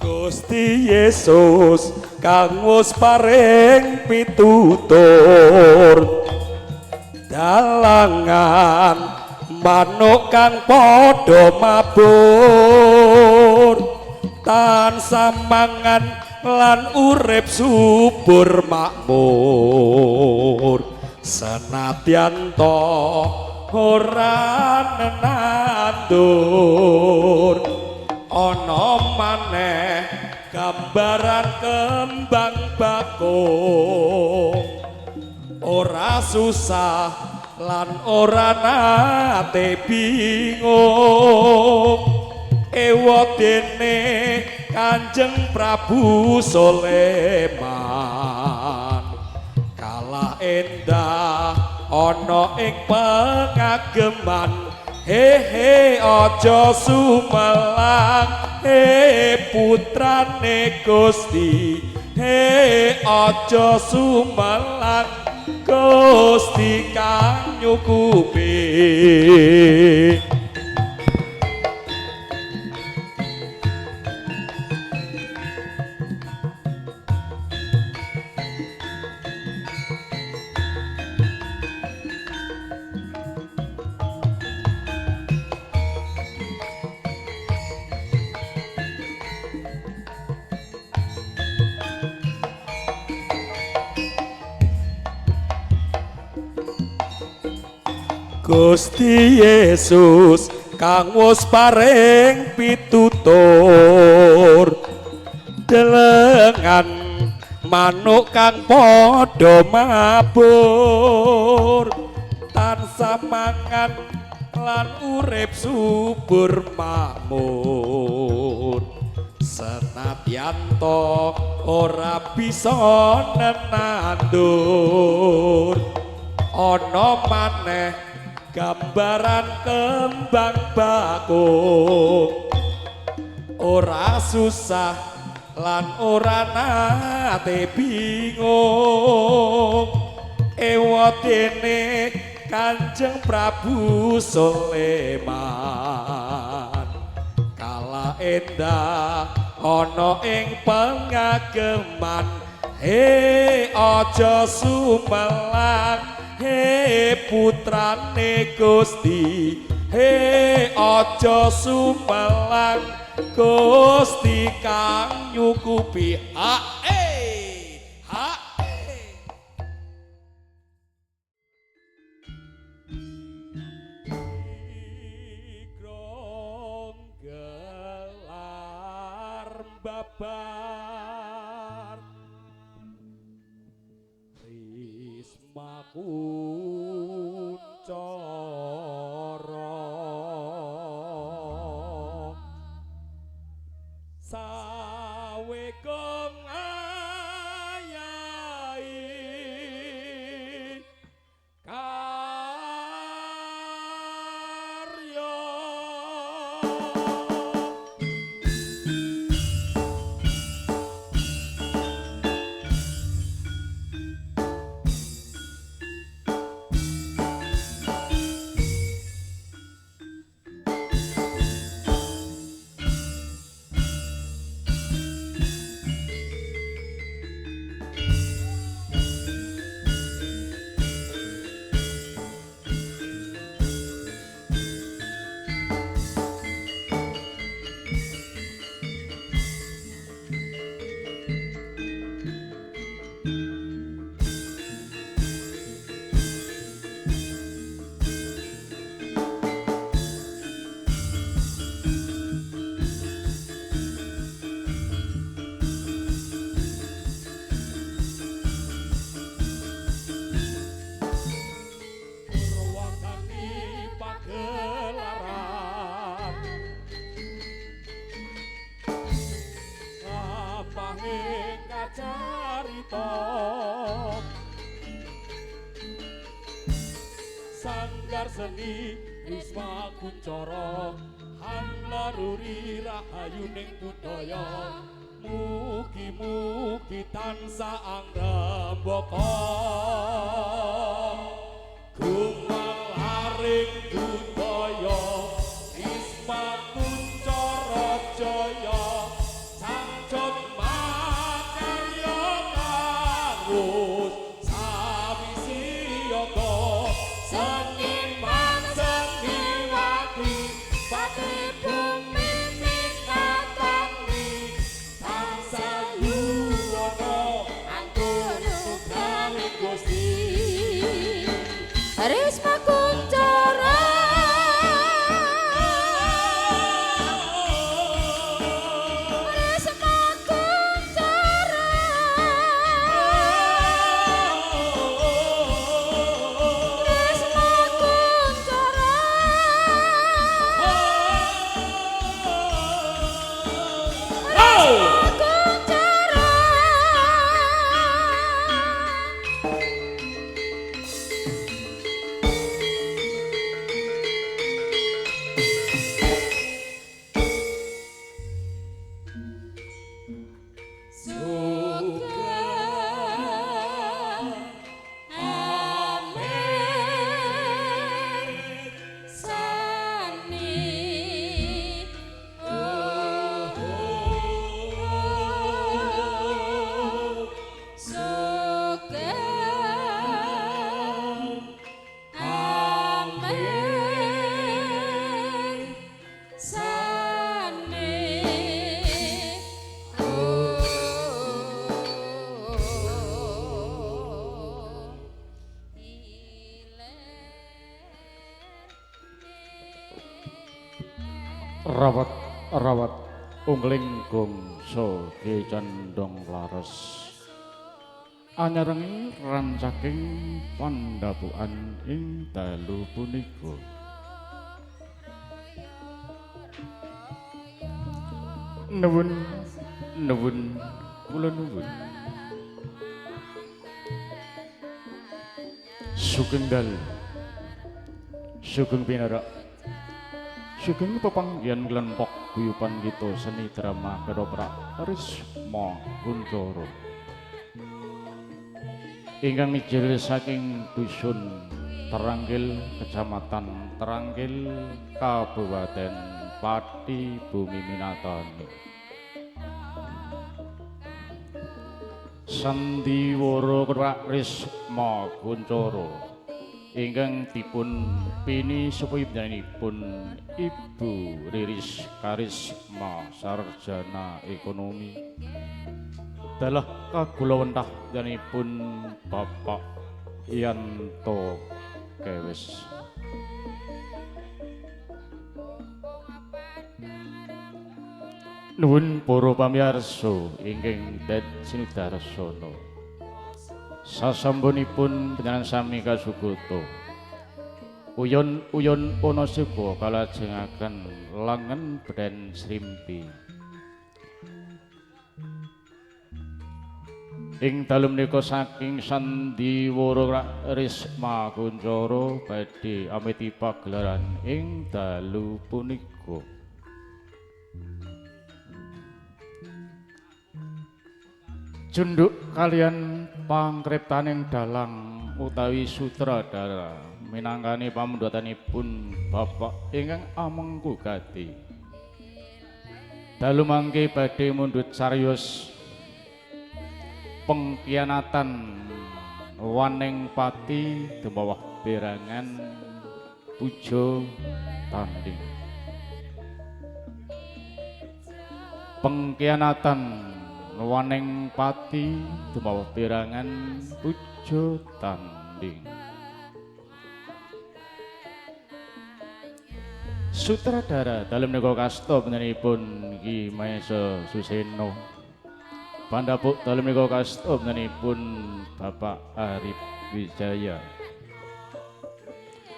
Gusti Yesus kang wis paring pitutur dalangan manuk kang padha mabur tansah mangan lan urip subur makmur senadyan to ora nenandur ana maneh gambaran kembang bakung ora susah lan ora nate bingung ewadene Kanjeng Prabu Sulaiman kalah endah ana ing pengageman. Hehe aja sumelang he putrane Gusti, he aja sumelang Gusti kang nyukupi. Gusti Yesus kang wis paring pitutur delengan manuk kang padha mabur tansah mangan lan urip subur makmur senadyan to ora bisa nenandur ana maneh gambaran kembang bakung ora susah lan ora nate bingung ewadene Kanjeng Prabu Sulaiman kala endah ana ing pengageman. He aja sumelang he putrane Gusti, he aja sumelang Gusti kang nyukupi. Ha e ha e. Grong gelar babar Risma Kuncara sawe gong ayahi karya. Sanggar seni Risma Kuncara hanlaruri rahayu ning budaya mugi-mugi tansah angrembaka gumelaring budaya Risma Kuncara jaya. Sugeng Amir Sani oh, Sugeng Amir Sani oh, Rawat-rawat ungling gongso Ki Candong Laras anyarengi rancaking pandhapukan ing dalu punika. Nuwun nuwun kula nuwun. Sugeng dalu, sugeng pinarak, sugeng pepanggihan glempok guyupan kita seni drama ketoprak Risma Kuncoro ingkang mijil saking dusun Trangkil, Kecamatan Trangkil, Kabupaten Pati, Bumi Minatani. Sandiwara ketoprak Risma Kuncoro ingkang dipun pini supaya Ibu Riris Karisma Sarjana Ekonomi dalah kagulawentah janipun Bapak Yanto Kewes. Nuwun para pamirsa ingkang det sinudarsana. Sasampunipun panjenengan sami kasugata. Uyon-uyon ana suka kalajengaken langen beden srimpi. Ing dalu menika saking sandiwara Risma Kuncoro badhe ameti pagelaran ing dalu punika. Junduk kalian pangkriptaning dalang utawi sutradara minangkani pamundhutanipun Bapak ingkang amengku gati. Dalu mangke badhe mundhut cariyos pengkhianatan waning pati dumawah berangan puja tanding. Pengkhianatan waning pati dumawah berangan puja tanding. Sutradara dalem menika kasta panjenenganipun Ki Mahesa Suseno. Pandhapuk dalem menika kasta panjenenganipun Bapak Arif Wijaya.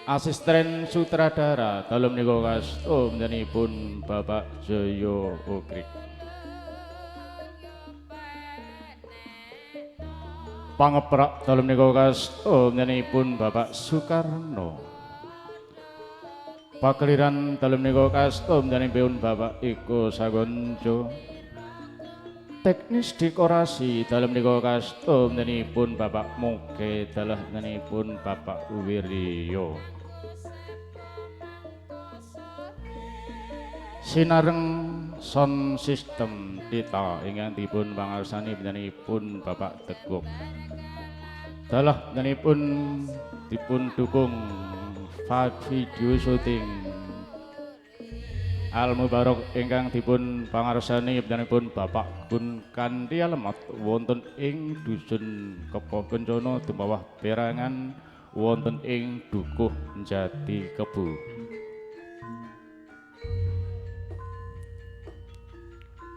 Asisten sutradara dalem menika kasta panjenenganipun Bapak Jaya Ogrik. Pangeprak dalem menika kasta panjenenganipun Bapak Soekarno. Pakeliran dalem menika kasta panjenenganipun Bapak Eko Sagonjo. Teknis dekorasi dalem menika kasta panjenenganipun Bapak Moge dalah panjenenganipun Bapak Wiryo. Sinareng sound system Tita ingkang dipun pangarsani panjenenganipun Bapak Teguk. Dalah panjenenganipun dipun dukung video syuting Al Mubarok ingkang dipun pangarsani panjenenganipun Bapak Gun kanthi alamat wonten ing dusun Kepoh Kencana dumawah perangan wonten ing Dukuh Jati Kebu.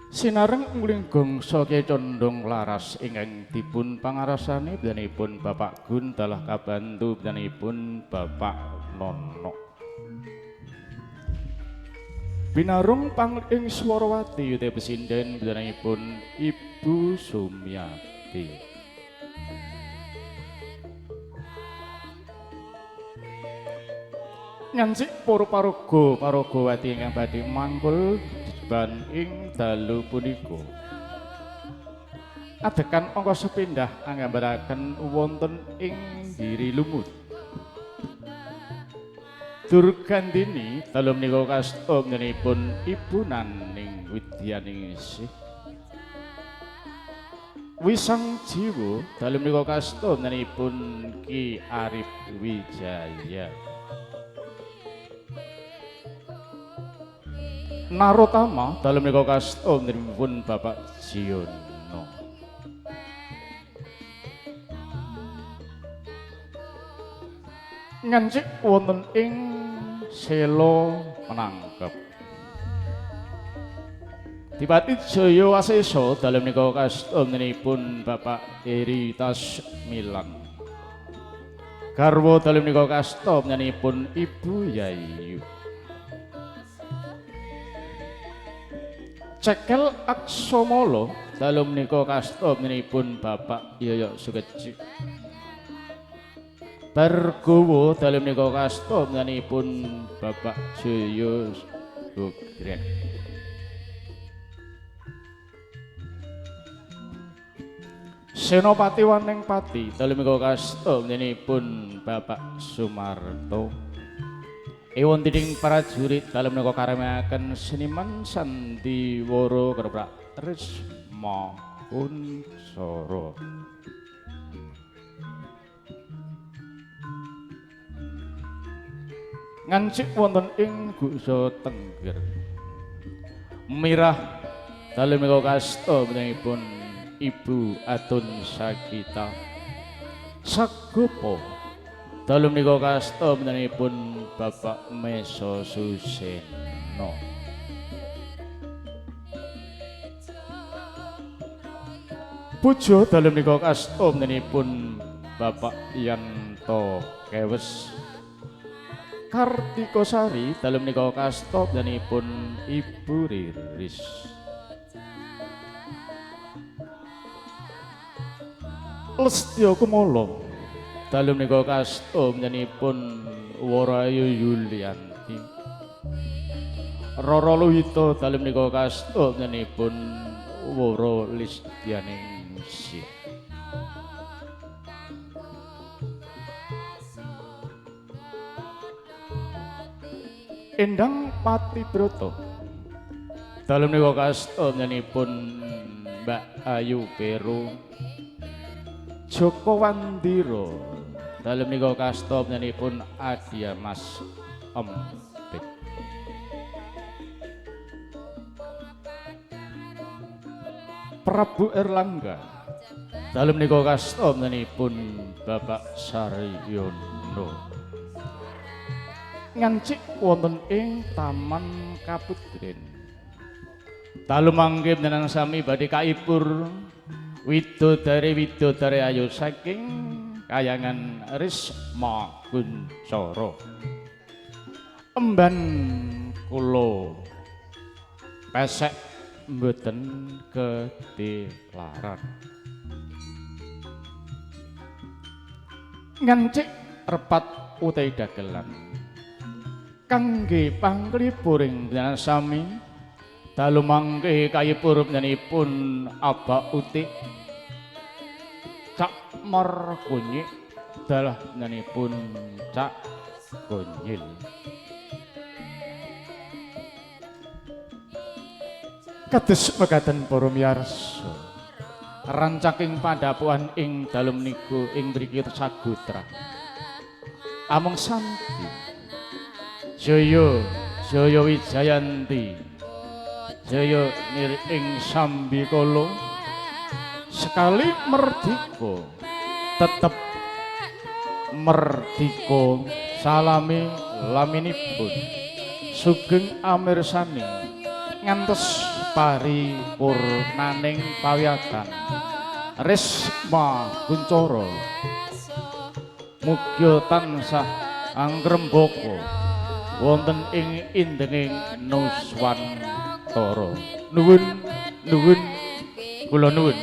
Sinareng nguling gongso Kyai Condong Laras ingkang dipun pangarsani panjenenganipun Bapak Gun dalah kabantu panjenenganipun Bapak Nono. Binarung pangling Swarawati utawi pesinden panjenenganipun Ibu Sumiati. Ngansik para paraga paragawati ingkang badhe mangkul jeban ing dalu punika. Adegan angka sepindah anggambaraken wonten ing Giri Lumut. Durgandini dalu menika kasta pun Ibu Naning Widyaningsih. Wisang Jiwa dalu menika kasta pun Ki Arif Wijaya. Narotama dalu menika kasta pun Bapak Jiono. Ngancik wonten ing Selo Menangkep. Dipati Jaya Wasesa dalu menika kasta pun Bapak Heri Tasmilan. Garwa dalu menika kasta pun Ibu Yayu. Cekel Aksomala dalu menika kasta pun Bapak Yoyok Sukeji. Bargowo dalu menika kasta pun Bapak Jaya Bogrek. Senopati Waneng Pati dalu menika kasta pun Bapak Sumarto. Ewon tining prajurit dalu menika karemaken seniman sandiwara ketoprak Risma Kuncara. Ngancik wonten ing Guksa Tengger. Mirah dalu menika kasta pun Ibu Atun Sagita. Sagopa dalu menika kasta pun Bapak Meso Suseno. Pujo dalu menika kasta pun Bapak Yanto Kewes. Kartika Sari dalu menika kasta pun Ibu Riris. Lestya Kumala dalu menika kasta pun Warayu Yulianti. Rara Luhita dalu menika kasta pun Wara Listyaningsih. Endang Patibrata dalu menika kasta pun Mbak Ayu Peru. Joko Wandira dalu menika kasta pun Adia Mas Empit. Prabu Erlangga dalu menika kasta pun Bapak Saryono. Ngancik wonten ing Taman Kaputren. Dalu mangke panjenengan sami badhe kaipur widodari widodari ayu saking kayangan Risma Kuncara. Emban kula pesek mboten ketilaran. Ngancik repat utawi dagelan kangge panglipuring panjenengan sami dalu mangke kayipur panjenenganipun Abak Utik Cak Markunyik dalah panjenenganipun Cak Gonyil. Kados mekaten para miyarsa rancaking padhapuhan ing dalu menika ing mriki sagotra amung santi Jaya Jaya Wijayanti Jaya nir ing sambikala sekali merdika tetep merdika salami laminipun sugeng amirsani ngantos paripurnaning pawiyatan Risma Kuncara. Mugia tansah anggrembaka wonten ing indenging Nuswantara. Nuwun nuwun kula nuwun.